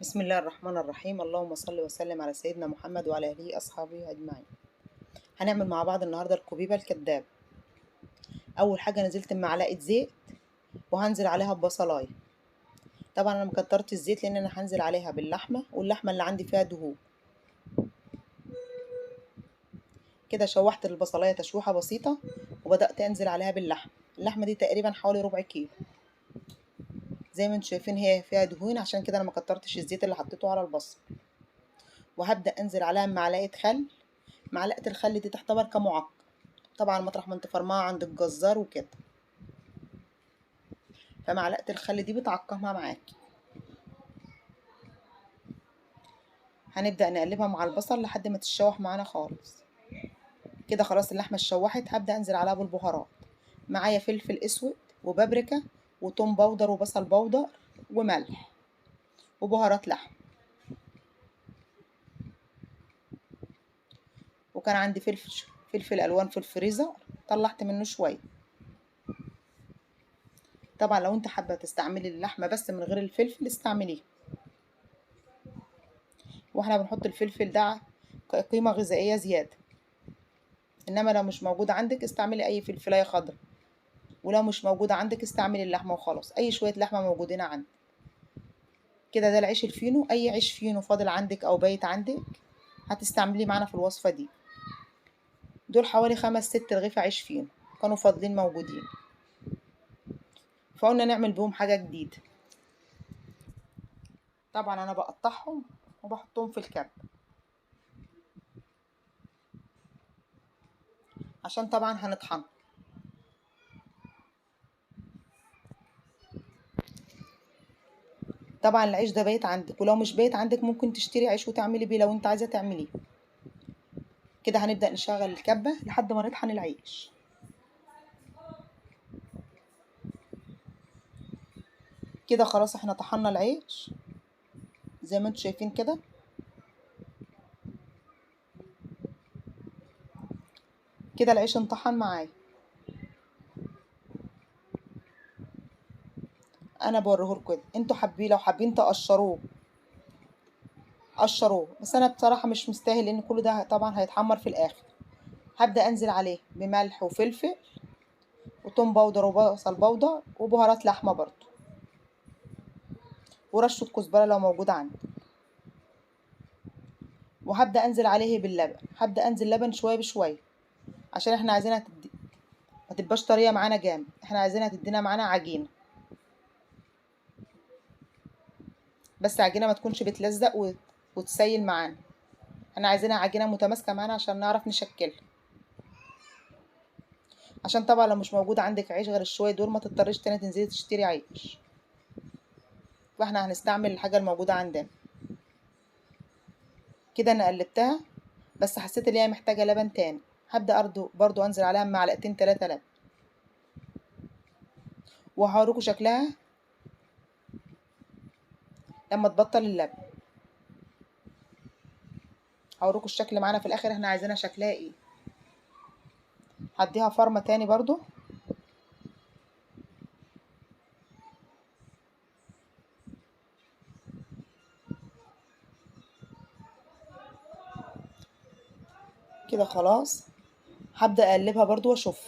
بسم الله الرحمن الرحيم. اللهم صل وسلم على سيدنا محمد وعلى اهله اصحابه اجمعين. هنعمل مع بعض النهارده الكبيبه الكداب. اول حاجة نزلت بمعلقه زيت وهنزل عليها ببصلايه. طبعا انا مكترت الزيت لان انا هنزل عليها باللحمه، واللحمة اللي عندي فيها دهون. كده شوحت البصلايه تشويحه بسيطة وبدات انزل عليها باللحمه. اللحمة دي تقريبا حوالي ربع كيلو. زي ما انتم شايفين هي فيها دهون، عشان كده انا ما كترتش الزيت اللي حطيته على البصل. وهبدا انزل عليها بمعلقه خل. معلقه الخل دي تعتبر كمعقم، طبعا مطرح ما انت فرماها عند الجزار وكده، فمعلقه الخل دي بتعقمها معاكي. هنبدا نقلبها مع البصل لحد ما تتشوح معانا خالص. كده خلاص اللحمة اتشوحت. هبدا انزل عليها بالبهارات. معايا فلفل اسود وبابريكا وتوم powder وبصل powder وملح وبهارات لحم، وكان عندي فلفل الوان في الفريزر طلعت منه شوية. طبعا لو انت حابة تستعملي اللحمة بس من غير الفلفل استعمليه، واحنا بنحط الفلفل ده كقيمه غذائية زيادة، انما لو مش موجود عندك استعملي اي فلفلايه خضراء، ولو مش موجودة عندك استعملي اللحمة وخلاص، اي شوية لحمه موجودين عندك. كده ده العيش الفينو، اي عيش فينو فاضل عندك او بايت عندك هتستعمليه معانا في الوصفة دي. دول حوالي 5 6 رغيف عيش فينو كانوا فاضلين موجودين، فقلنا نعمل بهم حاجة جديدة. طبعا انا بقطعهم وبحطهم في الكب عشان طبعا هنطحن. طبعا العيش ده بايت عندك، ولو مش بايت عندك ممكن تشتري عيش وتعملي بيه لو انت عايزه تعمليه. كده هنبدأ نشغل الكبة لحد ما نطحن العيش. كده خلاص احنا طحنا العيش زي ما انتم شايفين كده. كده العيش انطحن معايا. انا بوريهولكوا كده، انتوا حابين لو حابين تقشروه قشروه، بس انا بصراحة مش مستاهل لان كل ده طبعا هيتحمر في الاخر. هبدا انزل عليه بملح وفلفل وتوم powder وبصل powder وبهارات لحمه برضو، ورشه كزبره لو موجودة عندك. وهبدا انزل عليه باللبن. هبدا انزل لبن شوية بشوية عشان احنا عايزينها ما تبقاش طرية معانا جامد، احنا عايزينها تدينا معانا عجينه، بس عجينه ما تكونش بتلزق وتسيل معانا. احنا عايزينها عجينه متماسكة معانا عشان نعرف نشكلها. عشان طبعا لو مش موجود عندك عيش غير الشويه دول ما تضطريش تاني تنزلي تشتري عيش، فاحنا هنستعمل الحاجة الموجودة عندنا. كده انا قلبتها بس حسيت ان هي محتاجه لبن تاني. هبدا برضو انزل عليها معلقتين 3 لبن، وهوريكم شكلها لما تبطل اللبن. هوريكم الشكل معانا في الاخر احنا عايزينها شكلها ايه. هديها فرمة تاني برضو. كده خلاص هبدأ اقلبها برضو واشوف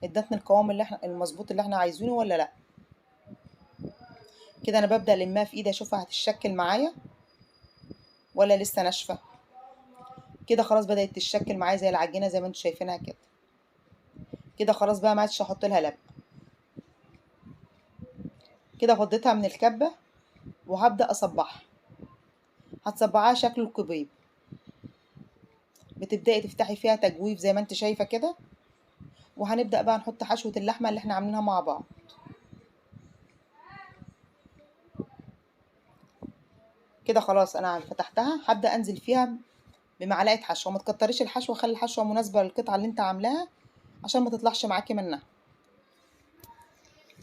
ادتني القوام اللي احنا المظبوط اللي احنا عايزينه ولا لا. كده انا ببدأ المها في ايدي اشوفها هتتشكل معايا ولا لسه ناشفة. كده خلاص بدأت تتشكل معايا زي العجينة زي ما انتم شايفينها كده. كده خلاص بقى ما عادش احط لها لبن. كده فضيتها من الكبه وهبدأ اصبعها. هتصبعها شكل الكبيب، بتبدأي تفتحي فيها تجويف زي ما انت شايفه كده. وهنبدأ بقى نحط حشوه اللحمة اللي احنا عاملينها مع بعض. كده خلاص انا فتحتها. هبدأ انزل فيها بمعلقه حشوه. ما تكتريش الحشوه، خلي الحشوه مناسبة للقطعه اللي انت عاملاها عشان ما تطلعش معاكي منها.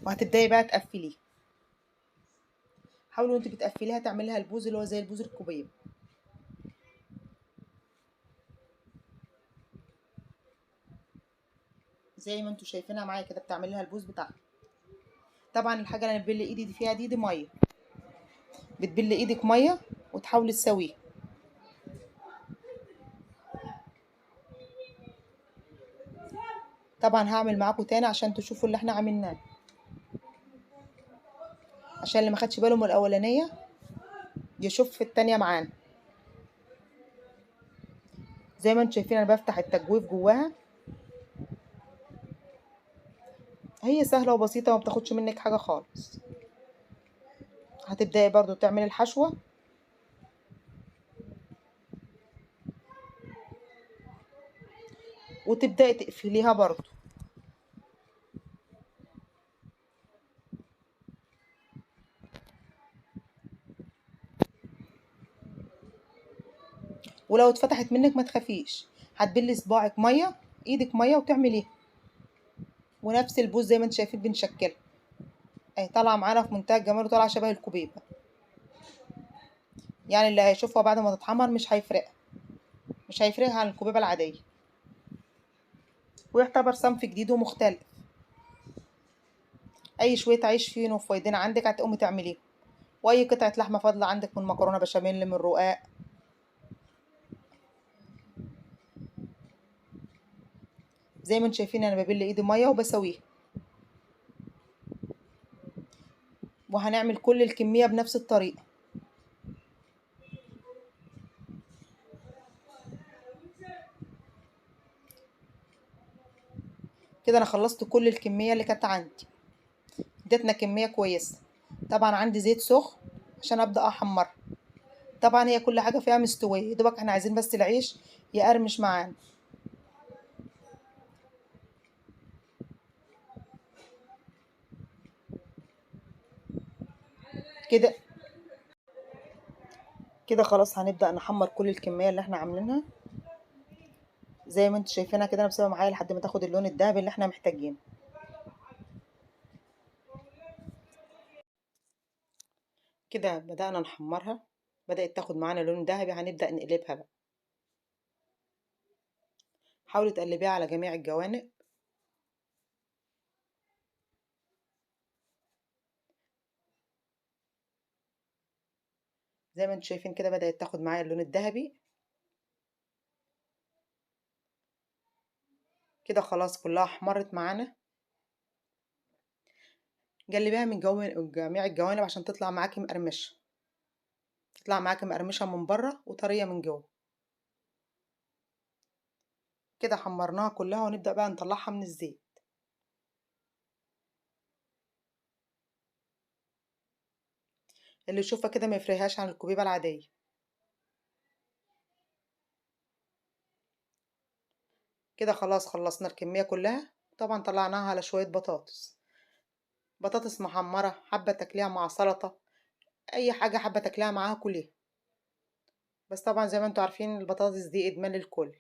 وهتبداي بقى تقفليه. حاولوا وانت بتقفليها تعمليها البوز اللي هو زي البوز الكوبيب. زي ما انتوا شايفينها معايا كده بتعمليها البوز بتاعها. طبعا الحاجة اللي انا ببل ايدي دي فيها دي مية، بتبلي ايدك مية وتحاولي تسويه. طبعا هعمل معاكم تاني عشان تشوفوا اللي احنا عملناه، عشان اللي ما خدش باله من الاولانية يشوف في التانية معانا. زي ما انتم شايفين انا بفتح التجويف جواها، هي سهلة وبسيطة وما بتاخدش منك حاجة خالص. هتبداي برضو تعملي الحشوه. وتبداي تقفليها برضو. ولو اتفتحت منك ما تخافيش، هتبلي صباعك مية، ايدك مية، وتعمليها. ونفس البوز زي ما انتم شايفين بنشكلها اهي، طالعه معانا في منتهى الجمال وطالعه شبه الكوبيبه. يعني اللي هيشوفها بعد ما تتحمر مش هيفرقها، مش هيفرقها عن الكوبيبه العادية، ويعتبر صنف جديد ومختلف. اي شوية عيش فينو وفايدين عندك هتقومي تعمليه، واي قطعه لحمه فاضلة عندك من مكرونه بشاميل، من رقاق. زي ما انتم شايفين انا ببل ايدي مية وبسويها. وهنعمل كل الكمية بنفس الطريقة. كده انا خلصت كل الكمية اللي كانت عندي، ادتنا كمية كويسة. طبعا عندي زيت سخن عشان ابدا احمرها. طبعا هي كل حاجة فيها مستوية، يا دوبك احنا عايزين بس العيش يقرمش معانا. كده كده خلاص هنبدأ نحمر كل الكمية اللي احنا عاملينها. زي ما انتم شايفينها كده انا بسيبها معايا لحد ما تاخد اللون الذهبي اللي احنا محتاجينه. كده بدأنا نحمرها، بدأت تاخد معانا لون ذهبي. هنبدأ نقلبها بقى. حاولي تقلبيها على جميع الجوانب. زي ما انتم شايفين كده بدأت تاخد معايا اللون الذهبي. كده خلاص كلها احمرت معانا. جلبيها من جميع الجوانب عشان تطلع معاكي مقرمشه، تطلع معاكي مقرمشه من بره وطريه من جوه. كده حمرناها كلها، ونبدأ بقى نطلعها من الزيت. اللي يشوفها كده ما يفرقهاش عن الكوبيبه العادية. كده خلاص خلصنا الكمية كلها. طبعا طلعناها على شوية بطاطس، بطاطس محمرة، حابة تاكليها مع سلطة، اي حاجة حابة تاكليها معاها كليها. بس طبعا زي ما انتوا عارفين البطاطس دي ادمان للكل،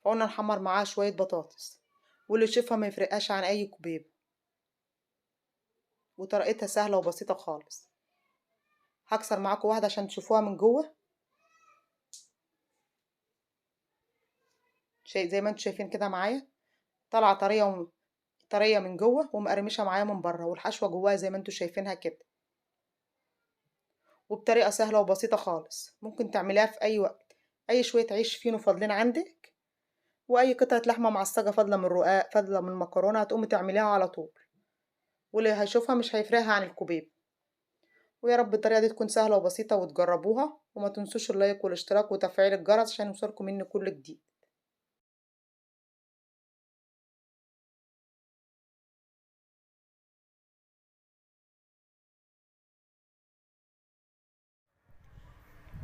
فقلنا نحمر معاها شوية بطاطس، واللي يشوفها ما يفرقهاش عن اي كوبيبه. وطريقتها سهلة وبسيطة خالص. هكسر معاكم واحدة عشان تشوفوها من جوه. شيء زي ما انتم شايفين كده معايا، طالعه طرية طرية من جوه ومقرمشه معايا من بره، والحشوه جواها زي ما انتم شايفينها كده. وبطريقة سهلة وبسيطة خالص، ممكن تعمليها في اي وقت. اي شوية عيش فينو فاضلين عندك، واي قطعه لحمه معصجه فاضلة من رقاق، فاضلة من مكرونه، هتقومي تعمليها على طول، واللي هيشوفها مش هيفرقها عن الكوبيب. ويا رب الطريقة دي تكون سهلة وبسيطة وتجربوها، وما تنسوش اللايك والاشتراك وتفعيل الجرس عشان يوصلكم مني كل جديد.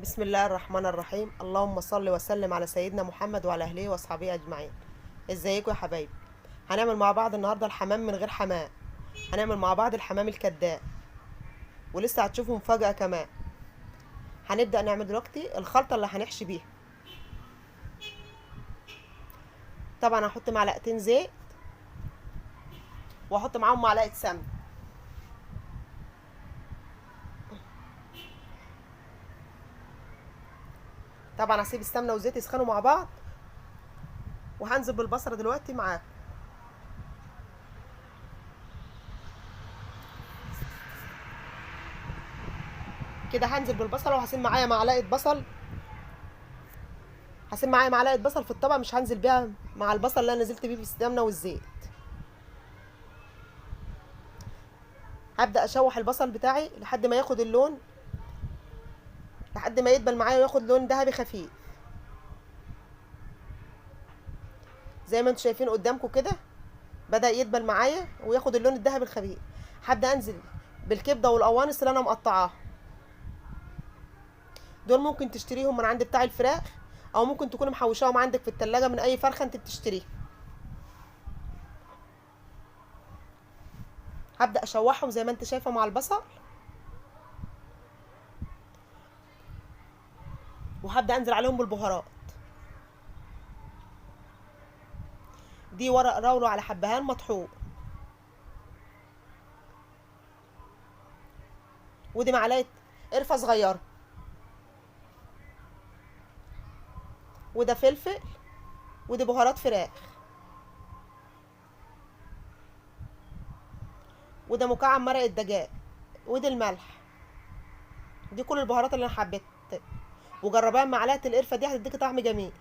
بسم الله الرحمن الرحيم. اللهم صل وسلم على سيدنا محمد وعلى اهله واصحابه اجمعين. ازيكم يا حبايبي؟ هنعمل مع بعض النهارده الحمام من غير حمام. هنعمل مع بعض الحمام الكذاب، ولسه هتشوفوا مفاجأة كمان. هنبدأ نعمل دلوقتي الخلطة اللي هنحشي بيها. طبعا هحط معلقتين زيت، واحط معاهم معلقة سمن. طبعا هسيب السمنة والزيت يسخنوا مع بعض، وهنزل بالبصلة دلوقتي معاكم. كده هنزل بالبصله وهسيب معايا معلقه بصل، هسيب معايا معلقه بصل في الطبق، مش هنزل بيها مع البصل اللي انا نزلت بيه في السمنة والزيت. هبدا اشوح البصل بتاعي لحد ما ياخد اللون، لحد ما يدبل معايا وياخد لون ذهبي خفيف زي ما انتم شايفين قدامكم كده. بدا يدبل معايا وياخد اللون الذهبي الخفيف. هبدا انزل بالكبده والقوانص اللي انا مقطعاها دول، ممكن تشتريهم من عند بتاع الفراخ، او ممكن تكون محوشاهم عندك في التلاجة من اي فرخة انت بتشتريها. هبدا اشوحهم زي ما انت شايفه مع البصل، وهبدا انزل عليهم بالبهارات. دي ورق راولو على حبهان مطحون، ودي معلقه قرفه صغيرة، وده فلفل، ودي بهارات فراخ، وده مكعب مرق الدجاج، ودي الملح. دي كل البهارات اللي انا حبيت، وجربيها معلقه القرفه دي هتديكي طعم جميل.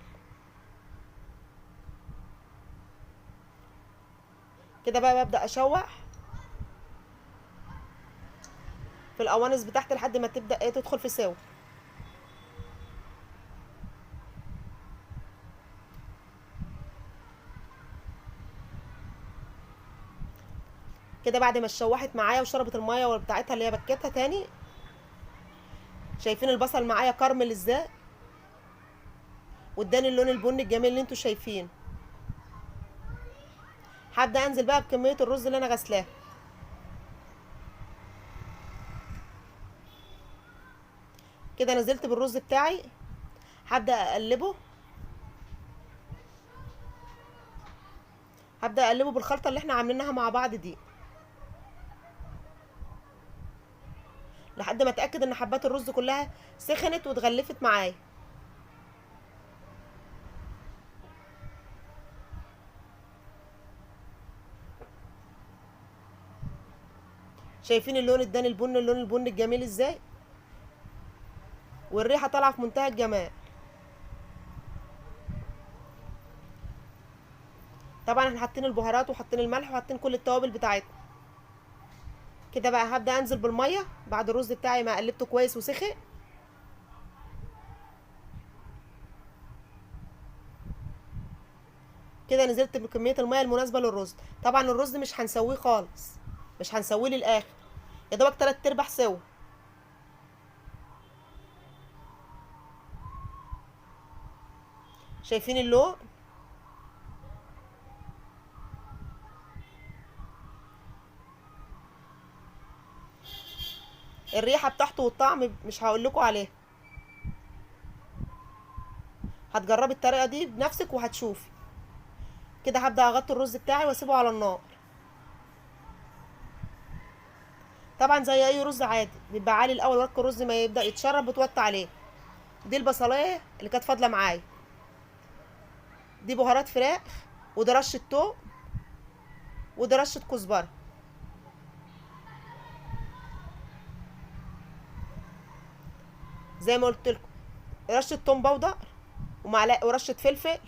كده بقى ببدا اشوح في القوانص بتاعتي لحد ما تبدا ايه تدخل في سوا. كده بعد ما اتشوحت معايا وشربت المية بتاعتها اللي هي بكتها تاني، شايفين البصل معايا كرمل ازاي، واداني اللون البني الجميل اللي انتوا شايفينه. هبدا انزل بقى بكمية الرز اللي انا غسلاه. كده نزلت بالرز بتاعي، هبدا اقلبه، هبدا اقلبه بالخلطه اللي احنا عاملينها مع بعض دي لحد ما اتاكد ان حبات الرز كلها سخنت واتغلفت معايا. شايفين اللون اداني البن، اللون البني الجميل ازاي، والريحه طالعه في منتهى الجمال. طبعا احنا حاطين البهارات وحاطين الملح وحاطين كل التوابل بتاعتنا. كده بقى هبدا انزل بالمية بعد الرز بتاعي ما قلبته كويس وسخن. كده نزلت بكمية المية المناسبة للرز. طبعا الرز مش هنسويه خالص، مش هنسويه للاخر، يا دوبك 3/4 سوا. شايفين اللون؟ الريحة بتاعته والطعم مش هقول لكم عليها، هتجربي الطريقة دي بنفسك وهتشوفي. كده هبدا اغطي الرز بتاعي واسيبه على النار. طبعا زي اي رز عادي بيبقى عالي الاول، ورق الرز ما يبدا يتشرب بتوطي عليه. دي البصلايه اللي كانت فاضلة معايا، دي بهارات فراخ، وده رشه توم، وده رشه كزبره. زي ما قلت لكم رشه توم بودر ومعلقة ورشه فلفل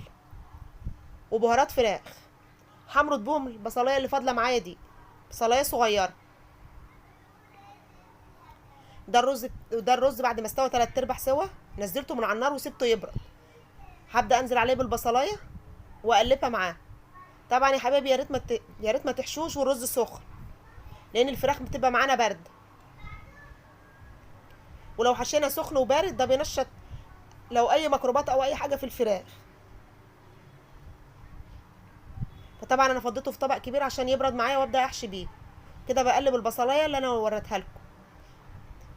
وبهارات فراخ. همرد بهم البصلايه اللي فاضلة معايا دي، بصلايه صغيرة. ده الرز بعد ما استوى 3/4 سوا، نزلته من على النار وسبته يبرد. هبدا انزل عليه بالبصلايه واقلبها معاه. طبعا يا حبايبي يا ريت ما تحشوش والرز سخن، لان الفراخ بتبقى معانا باردة، ولو حشينا سخن وبارد ده بينشط لو اي ميكروبات او اي حاجة في الفراخ. فطبعا انا فضيته في طبق كبير عشان يبرد معايا وابدا احشي بيه. كده بقلب البصلايه اللي انا وريتها لكم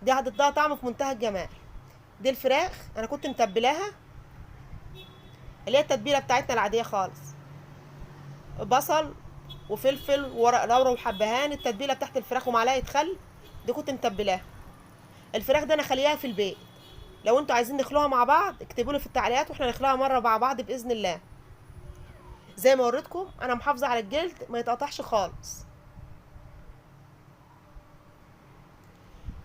دي، هتديها طعم في منتهى الجمال. دي الفراخ انا كنت متبلاها، اللي هي التتبيله بتاعتنا العادية خالص، بصل وفلفل وورق لورا وحبهان، التتبيله بتاعت الفراخ ومعلقة خل، دي كنت متبلاها. الفراخ ده انا خليها في البيت، لو انتوا عايزين نخلوها مع بعض اكتبوا لي في التعليقات واحنا نخلوها مرة مع بعض باذن الله. زي ما وريتكم انا محافظة على الجلد ما يتقطعش خالص.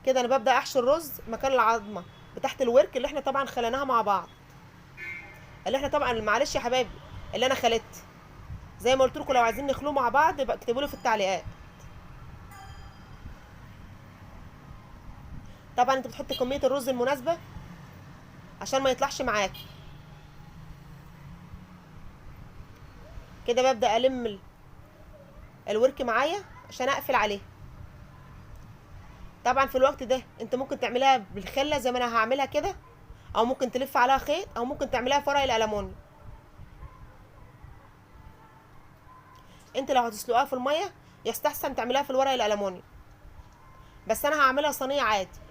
كده انا ببدا احشي الرز مكان العظمة بتاعت الورك اللي احنا طبعا خليناها مع بعض، اللي احنا طبعا معلش يا حبايبي اللي انا خليت زي ما قلت لكم، لو عايزين نخلوه مع بعض يبقى اكتبوا لي في التعليقات. طبعا انت بتحطي كمية الرز المناسبة عشان ما يطلعش معاكي. كده ببدا الم الورك معايا عشان اقفل عليه. طبعا في الوقت ده انت ممكن تعمليها بالخله زي ما انا هعملها كده، او ممكن تلف عليها خيط، او ممكن تعمليها في ورق الالمونيوم. انت لو هتسلقيها في المية يستحسن تعمليها في الورق الالمونيوم، بس انا هعملها صينية عادي.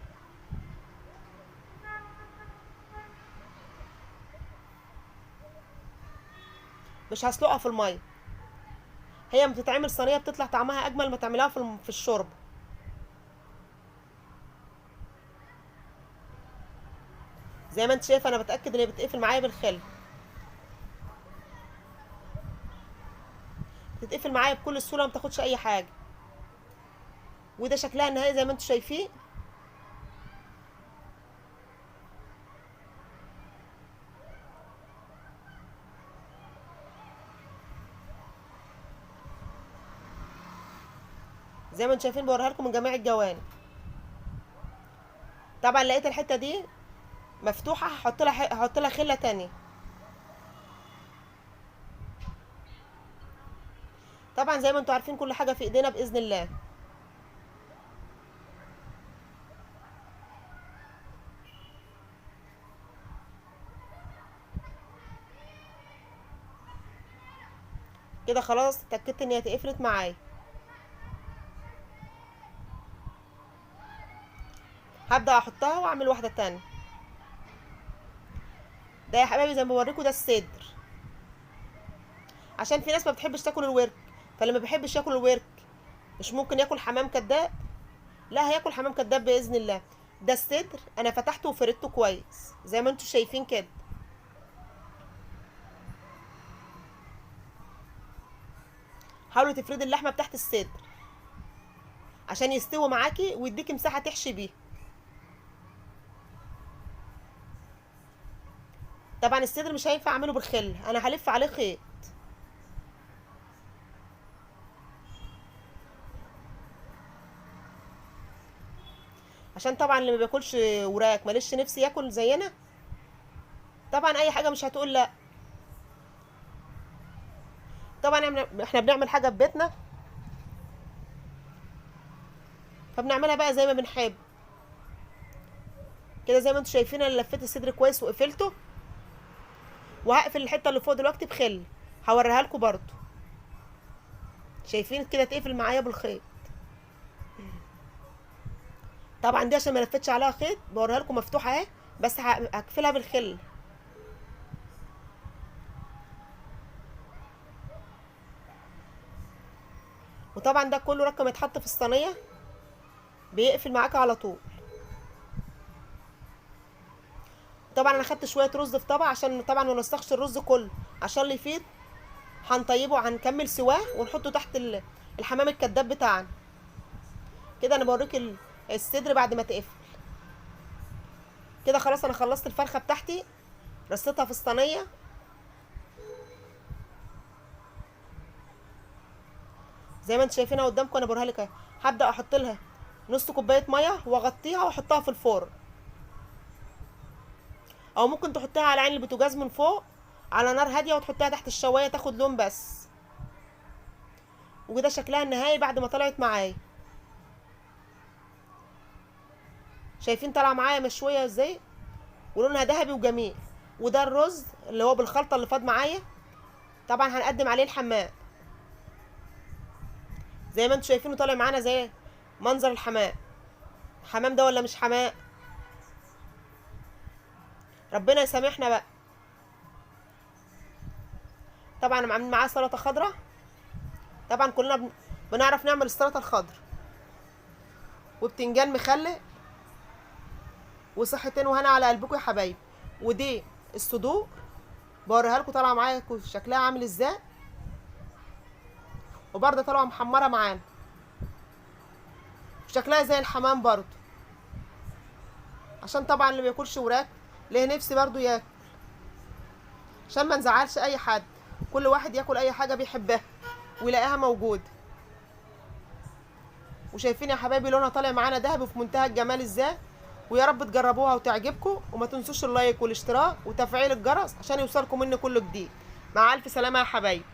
مش هسلقها في المية، هي لما بتتعمل صينية بتطلع طعمها اجمل ما تعمليها في الشوربة. زي ما انت شايفه انا بتاكد ان هي بتقفل معايا بالخل، بتتقفل معايا بكل سهولة، ما بتاخدش اي حاجة. وده شكلها النهائي زي ما انتم شايفين. زي ما انتم شايفين بوريها لكم من جميع الجوانب. طبعا لقيت الحتة دي مفتوحة، هحط لها خله تانية. طبعا زي ما انتم عارفين كل حاجة في ايدينا باذن الله. كده خلاص اتاكدت ان هي اتقفلت معايا. هبدا احطها واعمل واحدة تانية. ده يا حبايبي زي ما بوريكم ده الصدر، عشان في ناس ما بتحبش تاكل الورك، فاللي ما بيحبش ياكل الورك مش ممكن ياكل حمام كداب، لا هياكل حمام كداب باذن الله. ده الصدر انا فتحته وفردته كويس زي ما انتم شايفين كده. حاولوا تفردي اللحمة بتاعت الصدر عشان يستوي معاكي ويديكي مساحة تحشي بيها. طبعا الصدر مش هينفع اعمله بالخل، انا هلف عليه خيط. عشان طبعا اللي ما بياكلش وراك ماليش نفسي ياكل زينا، طبعا اي حاجة مش هتقول لا. طبعا احنا بنعمل حاجة في بيتنا فبنعملها بقى زي ما بنحب كده. زي ما انتم شايفين انا لفيت الصدر كويس وقفلته، وهقفل الحتة اللي فوق دلوقتي بخل هوريها لكم برضو. شايفين كده تقفل معايا بالخيط. طبعا دي عشان ما لفتش عليها خيط بوريها لكم مفتوحة اهي، بس هقفلها بالخل. وطبعا ده كله رقم يتحط في الصينية بيقفل معاك على طول. طبعا انا خدت شوية رز في طبق عشان طبعا ما نوسخش الرز كله، عشان اللي يفيض هنطيبه وهنكمل سواه ونحطه تحت الحمام الكداب بتاعنا. كده انا بوريك الصدر بعد ما تقفل كده. خلاص انا خلصت الفرخه بتاعتي، رصيتها في الصينية. زي ما انتم شايفينها قدامكم انا بوريها لك اهي. هبدا احط لها نص كوباية مية واغطيها واحطها في الفرن، او ممكن تحطيها على عين البوتاجاز من فوق على نار هادية وتحطيها تحت الشوايه تاخد لون بس. وكده شكلها النهائي بعد ما طلعت معايا. شايفين طالعه معايا مشوية ازاي ولونها ذهبي وجميل. وده الرز اللي هو بالخلطه اللي فاض معايا، طبعا هنقدم عليه الحمام زي ما انتم شايفينه طالع معانا زي منظر الحمام. حمام ده ولا مش حمام؟ ربنا يسامحنا بقى. طبعا عاملين معاه سلطة خضراء، طبعا كلنا بنعرف نعمل السلطة الخضراء، وبتنجان مخلل، وصحتين وهنا على قلبكم يا حبايبي. ودي الصدور بوريها لكم طالعه معايا شكلها عامل ازاي، وبرده طالعه محمرة معانا شكلها زي الحمام برده. عشان طبعا اللي بياكلش وراك ليه نفسي برضو ياكل، عشان ما نزعلش اي حد، كل واحد ياكل اي حاجة بيحبها ويلاقيها موجود. وشايفين يا حبايبي لونها طالع معانا ذهبي في منتهى الجمال ازاي. ويا رب تجربوها وتعجبكم، وما تنسوش اللايك والاشتراك وتفعيل الجرس عشان يوصلكم مني كل جديد. مع الف سلامه يا حبايبي.